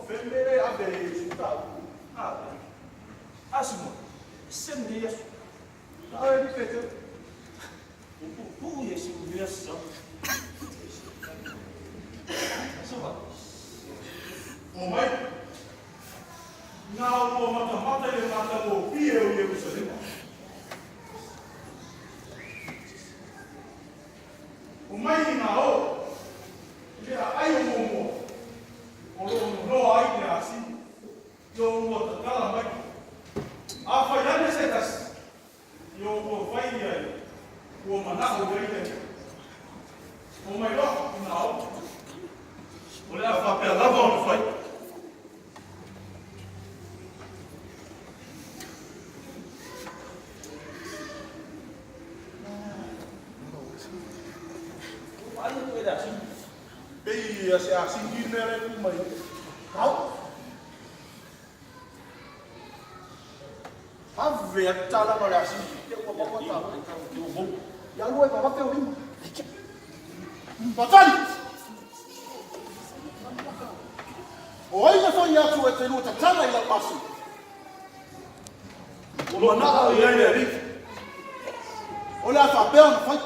Fea le mea lea e ave ai e Iesu mataupu? A, a Simona, e se lenei aso. Na oe alii Peteru. Ua puupuu ia i si mea sau. O mai, na ua matamata i le matagofie o Ierusalema. O mai i ngā o, i le aai o muamua, o lo o nonoa ai le asini, i o ua tatala mai. Afai ane se tasi, I o ua fai ia i ua manaʻo i ai le Alii. O mai loa i nā o. O le a faapea lava ona fai. Pei a se asini le mea la e tu mai ai. Au. Ave atu tala ma le asini. Te ua maua tala. Te ua maua. Ia lua e vavape o lima. Patali! O ai na fai atu e te lua tatala i lau asini? Ua manao i ai le Alii. O le a faapea ona fai.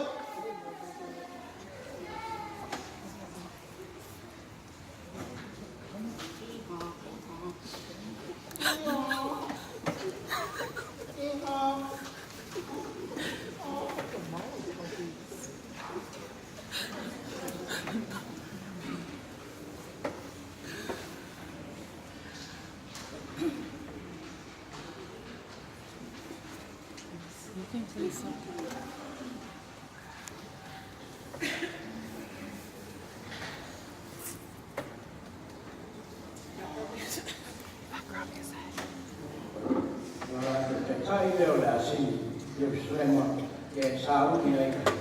O le taitai lea o le asini Ierusalema e sauni ai.